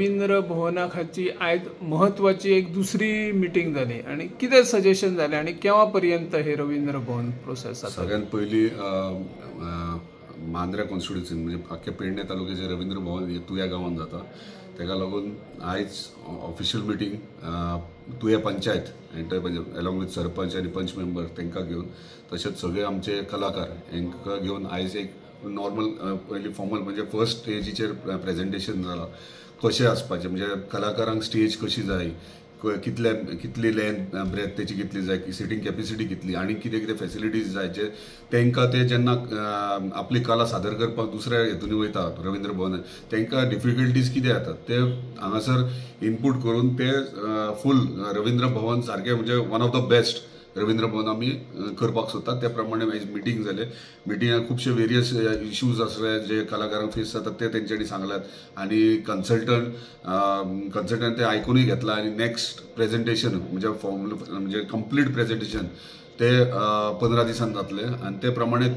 रवींद्र भवना खातीर आयज महत्वाची एक दुसरी मिटींग जाली आनी कितें सजेशन जालें आनी केवा पर्यंत हे रवींद्र भवन प्रोसेस जाता? सगळ्यात पयलीं मांद्र्या कॉन्स्टिट्युन्सी म्हणजे आख्या पेडणे तालुक्याचे रवींद्र भवन हे तुया गांवांत जाता, ताका लागून आयज official meeting Tuem panchayat entire panchayat along with sarpanch आनी पंच मेंबर तांकां घेवन तशेंच सगळे आमचे कलाकार हांकां घेवन आयज एक नॉर्मल पयलीं फॉर्मल म्हणजे फर्स्ट स्टेजीचेर प्रेजेंटेशन जालां, कशें आसपाचें म्हणजे कलाकारांक स्टेज कशी जाय, कितले कितली लेंथ ब्रेथ तेची कितली जाय, सिटींग कॅपेसिटी कितली आनी कितें कितें फेसिलिटीज जाय जे तांकां ते जेन्ना आपली कला सादर करपाक दुसऱ्या हेतून वयता रवींद्र भवनान तांकां डिफिकल्टीज कितें येतात ते हांगासर इनपूट करून ते फूल रवींद्र भवन सारकें म्हणजे one of the best Ravindra Bhavan आमी करपाक सोदतात. त्या प्रमाणे आयज मिटींग जालें. मिटिंगाक खुबशे वेरियस इश्यूज आसले जे कलाकारांक फेस जातात ते तेंच्यांनी सांगल्यात आनी कन्सल्टंट ते आयकुनूय घेतला आनी नेक्स्ट प्रेजेंटेशन म्हणजे फॉर्म म्हणजे कंप्लीट प्रेजेंटेशन ते 15 दिसान जातले आनी ते प्रमाणे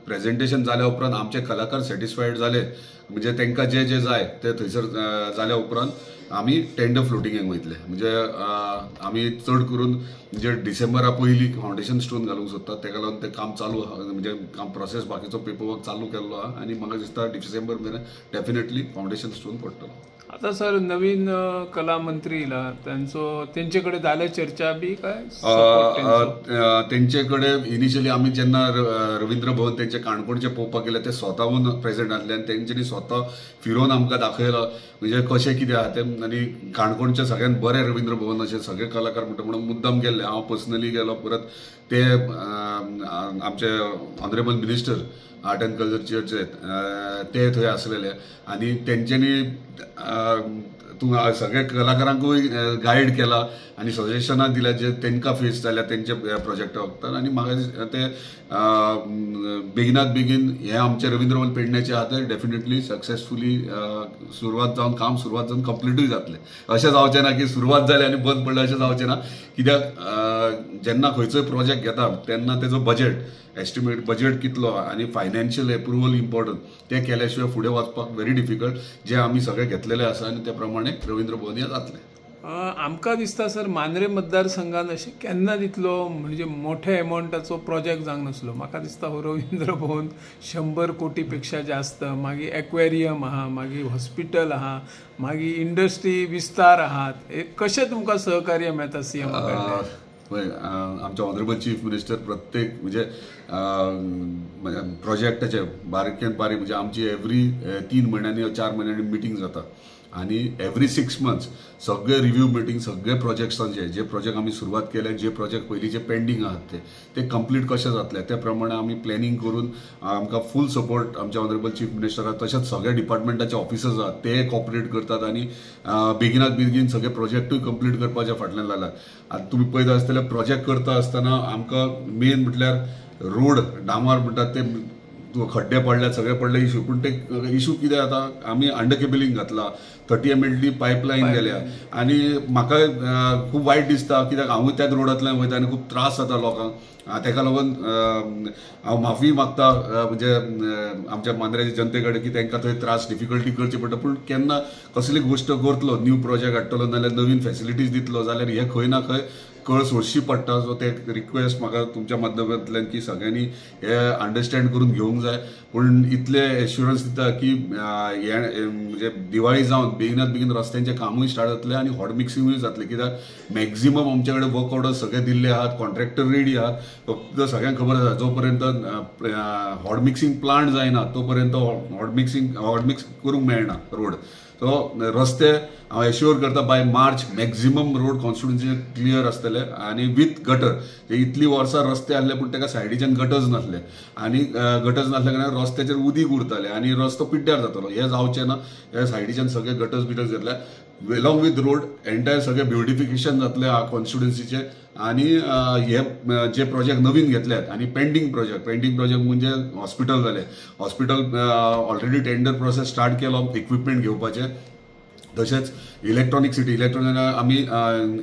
प्रेजेंटेशन जाल्या उपरांत आमचे कलाकार सॅटिस्फायड जाले म्हणजे तांकां जे जे जाय ते थंयसर जाल्या उपरांत आमी टेंडर फ्लोटिंगेक वयतले. म्हणजे आमी चड करून म्हणजे डिसेंबरा पयलीं फावंडेशन स्टोन घालूंक सोदतात, ताका लागून तें काम चालू आहा, म्हणजे काम प्रोसेस बाकीचो पेपर वर्क चालू केल्लो आहा आनी म्हाका दिसता डिसेंबर मेरेन डेफिनेटली फावंडेशन स्टोन पडटलो. आता सर नवीन कला मंत्री येयला तांचो तेंचे कडेन जाल्या चर्चा बी काय? तेंचे कडेन इनिशियली आमी जेन्ना रवींद्र भवन तेंचे काणकोणचे पळोवपाक गेले ते स्वताहून प्रेझेंट आसले आनी तेंच्यांनी स्वता फिरोवन आमकां दाखयलां म्हणजे कशें कितें आहा तें आनी काणकोणचें सगळ्यांत बरें रवींद्र भवन अशें सगळे कलाकार म्हणटा म्हणून मुद्दाम गेल्ले. हांव पर्सनली गेलो, परत ते आमचे ऑनरेबल मिनिस्टर आर्ट अँड कल्चरचे ते थंय आसलेले आनी तेंच्यांनी तूं सगळ्या कलाकारांकूय गायड केला आनी सजेशनां दिल्या जे तांकां फेस जाल्या तेंच्या प्रोजेक्टा वखदान आनी म्हाका ते बेगिनात बेगीन हे आमचे रवींद्र भवन पेडण्याचे आहा ते डेफिनेटली सक्सेसफुली सुरवात जावन काम सुरवात जावन कंप्लिटूय जातलें. अशें जावचें ना की सुरवात जाली आनी बंद पडलें, अशें जावचें ना, कित्याक जेन्ना खंयचोय प्रोजेक्ट घेता तेन्ना तेजो बजेट एस्टिमेट बजेट कितलो आनी फायनान्शियल एप्रुवल इम्पॉर्टंट तें केल्या शिवाय फुडें वचपाक व्हेरी डिफिकल्ट, जे आमी सगळे घेतलेले आसा आनी त्या प्रमाणे रवींद्र भवन हें जातलें. आमकां दिसता सर मांद्रे मतदारसंघान अशें केन्ना तितलो म्हणजे मोठ्या एमावंटाचो प्रोजेक्ट जावंक नासलो. म्हाका दिसता हो रवींद्र भवन 100 कोटी पेक्षा जास्त, मागीर एक्वेरियम आहा, मागीर हॉस्पिटल आहा, मागीर इंडस्ट्री विस्तार आहात, हे कशें तुमकां सहकार्य मेळटा सीएम कडल्यान? पळय आमचे ऑनरेबल चीफ मिनिस्टर प्रत्येक म्हणजे प्रोजेक्टाचे बारीकेन बारीक म्हणजे आमची एवरी 3 म्हयन्यांनी 4 म्हयन्यांनी मिटींग जाता आनी एवरी 6 मंथ्स सगळे रिव्यू मिटींग सगळे प्रोजेक्ट्सांचे जे प्रोजेक्ट आमी सुरवात केले, जे प्रोजेक्ट पयलींचे पेंडींग आहात ते कंप्लीट कशे जातले त्या प्रमाणे आमी प्लॅनिंग करून आमकां फूल सपोर्ट आमच्या ऑनरेबल चीफ मिनिस्टर आहात, तशेंच सगळे डिपार्टमेंटाचे ऑफिसर्स आहात ते कॉपरेट करतात आनी बेगिनात बेगीन सगळे प्रोजेक्टूय कंप्लीट करपाच्या फाटल्यान लागला. आतां तुमी पळयता आसतले प्रोजेक्ट करता आसतना आमकां मेन म्हटल्यार रोड डांबर म्हणटात ते खड्डे पडल्यात सगळे पडले इशू, पूण ते इशू कितें जाता आमी अंडर केबलिंग घातला, 30 MLD pipeline गेल्या आनी म्हाका खूब वायट दिसता कित्याक हांवूय त्याच रोडांतल्यान वयता आनी खूब त्रास जाता लोकांक. ताका लागून हांव माफी मागता म्हणजे आमच्या मांद्र्याच्या जनते कडेन की तांकां थंय त्रास डिफिकल्टी करची पडटा, पूण केन्ना कसली गोश्ट करतलो, न्यू प्रोजेक्ट हाडटलो नाल्यार नवीन फेसिलिटीज दितलो जाल्यार हे खंय ना खंय कळ सोंसची पडटा. सो ते रिक्वेस्ट म्हाका तुमच्या माध्यमांतल्यान की सगळ्यांनी हे अंडरस्टँड करून घेवंक जाय. पूण इतले एश्युरन्स दिता की हे म्हणजे दिवाळी जावन बेगिनात बेगीन रस्त्यांचें कामूय स्टार्ट जातलें आनी हॉट मिक्सिंगूय जातलें, कित्याक मॅक्झिमम आमचे कडेन वर्क ऑर्डर सगळे दिल्ले आहात, कॉन्ट्रॅक्टर रेडी आहात, फक्त सगळ्यांक खबर आसा जो पर्यंत हॉट मिक्सिंग प्लांट जायना तो पर्यंत हॉट मिक्स करूंक मेळना रोड. सो रस्ते हांव एश्योर करता by March maximum road constituency clear आसतले आनी विथ गटर. इतलीं वर्सां रस्ते आहले पूण ताका सायडीच्यान गटर्स नासले आनी गटर्स नासले कारणान रस्त्याचेर उदीक उरतालें आनी रस्तो पिड्ड्यार जातालो. हें जावचें ना, ह्या सायडीच्यान सगळे गटर्स बिटर्स घेतल्या एलॉंग विथ रोड एंटायर सगळें ब्युटिफिकेशन जातलें कॉन्स्टिट्युन्सीचें आनी हे जे प्रोजेक्ट नवीन घेतल्यात आनी पेंडींग प्रोजेक्ट म्हणजे हॉस्पिटल जालें, hospital already tender process start केलो इक्विपमेंट घेवपाचें. तशेंच इलेक्ट्रॉनिक सिटी, इलेक्ट्रॉनिक आमी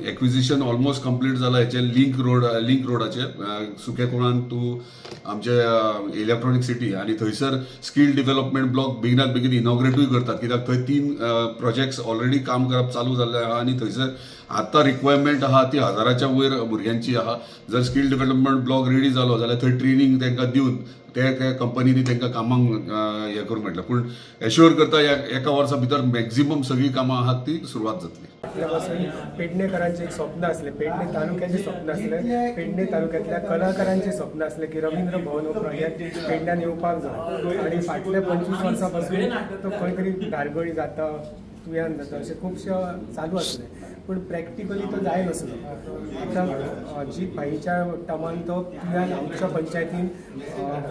एक्विजिशन ऑलमोस्ट कंप्लीट जाला हेचे लिंक रोड, लिंक रोडाचे सुकेकुळान टू आमचे इलेक्ट्रॉनिक सिटी आनी थंयसर स्कील डेव्हलपमेंट ब्लॉक बेगिनात बेगीन इनॉग्रेटूय करतात, कित्याक थंय 3 प्रोजेक्ट्स ऑलरेडी काम करप चालू जाल्लें आहा आनी थंयसर आतां रिक्वायरमेंट आहा ती 1000च्या वयर भुरग्यांची आहा. जर स्कील डेव्हलपमेंट ब्लॉक रेडी जालो जाल्यार थंय ट्रेनींग तांकां दिवन ते कंपनींनी तांकां कामांक हें करूंक मेळटलें. पूण एश्योर करता एका वर्सा भितर मॅक्झिमम सगळीं कामां आहात ती सुरवात जातली. आपल्यापासून पेडणेकरांचें एक स्वप्न आसलें, पेडणे तालुक्याचें स्वप्न आसलें, पेडणे तालुक्यांतल्या कलाकारांचें स्वप्न आसलें की रवींद्र भवन हो प्रोजेक्ट पेडण्यान येवपाक जाय आनी फाटल्या 25 वर्सां पासून तो खंय तरी धारगळी जाता, तुयान जाता अशें खुबशें चालू आसलें, पूण प्रॅक्टिकली तो जायनासलो. आतां जीत भाईच्या टर्मान तो तुयान आमच्या पंचायतीन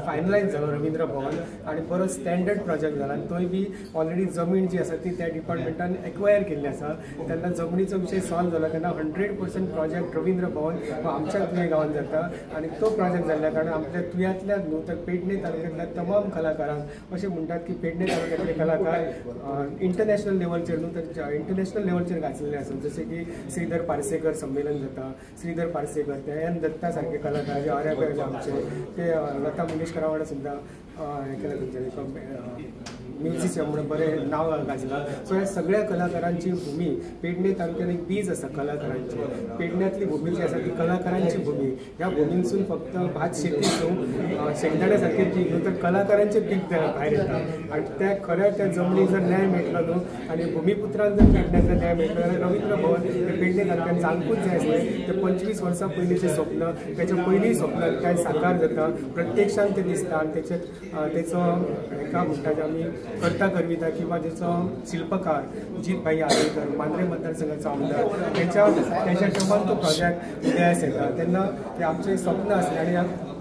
फायनलायज जालो रवींद्र भवन आनी बरो स्टँडर्ड प्रोजेक्ट जाला आनी तोय बी ऑलरेडी जमीन जी आसा ती त्या डिपार्टमेंटान एक्वायर केल्ली आसा. तेन्ना जमनीचो विशय सॉल्व जालो तेन्ना 100% प्रोजेक्ट रवींद्र भवन हो आमच्या तुये गांवांत जाता आनी तो प्रोजेक्ट जाल्ल्या कारणान आमच्या तुयांतल्या न्हू तर पेडणे तालुक्यांतल्या तमाम कलाकारांक अशें म्हणटात की पेडणे तालुक्यांतले कलाकार इंटरनॅशनल लेवलचेर न्हू तर इंटरनॅशनल लेवलचेर गाजलेले आसा, जशें की श्रीधर पार्सेकर संमेलन जाता, श्रीधर पार्सेकर ते एन दत्ता सारखे कलाकार जे अरेबे आमचे ते लता मंगेशकरा वांगडा सुद्दां हें केलां, तेंच्यांनी म्युझिशियन म्हणून बरें नांव गाजलां. सो ह्या सगळ्या कलाकारांची भुमी पेडणे तालुक्यान एक बीज आसा कलाकारांची, पेडण्यांतली भुमी जी आसा ती कलाकारांची भुमी. ह्या भुमींसून फक्त भात शेती न्हू, शेंगदाण्या सारकें पीक न्हू तर कलाकारांचें पीक भायर येता आनी त्या खऱ्या त्या जमनीक जर न्याय मेळटलो न्हू आनी भुमीपुत्रांक जर पेडण्याचो न्याय मेळटलो जाल्यार रवींद्र भवन हे पेडणे तालुक्यान जावंकूच जाय आसलें. ते 25 वर्सां पयलींचें स्वप्न, तेच्या पयलीं स्वप्न काय साकार जाता, प्रत्यक्षान तें दिसता आनी तेचे तेचो हेका म्हणटा जे आमी करता करविता किंवा जेचो शिल्पकार जीत भाई आर्लेकर मांद्रे मतदारसंघाचो आमदार तेच्या तेच्या टर्मान तो प्रोजेक्ट उदयास येता तेन्ना ते आमचें स्वप्न आसलें आनी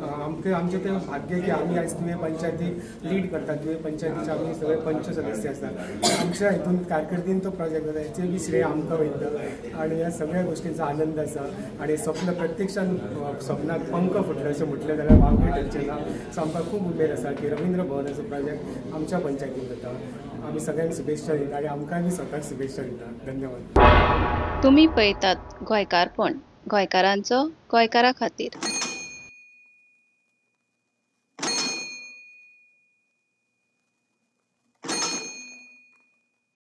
आमकां आमचें तें भाग्य की आमी आयज तुये पंचायतीक लीड करतात, तुये पंचायतीचे आमी सगळे पंच सदस्य आसात, आमच्या हितून कारकिर्दीन तो प्रोजेक्ट जाता हेचें बी श्रेय आमकां वयता आनी ह्या सगळ्या गोश्टींचो आनंद आसा आनी स्वप्न प्रत्यक्षान स्वप्नाक पंख फुटले अशें म्हटलें जाल्यार वावगें ठरचें ना. सो आमकां खूब उमेद आसा की रवींद्र भवनाचो प्रोजेक्ट आमच्या पंचायतीन जाता. आमी सगळ्यांक शुभेच्छा दिता आनी आमकांय बी स्वताक शुभेच्छा दिता. धन्यवाद. तुमी पळयतात गोंयकारपण, गोंयकारांचो गोंयकारा खातीर.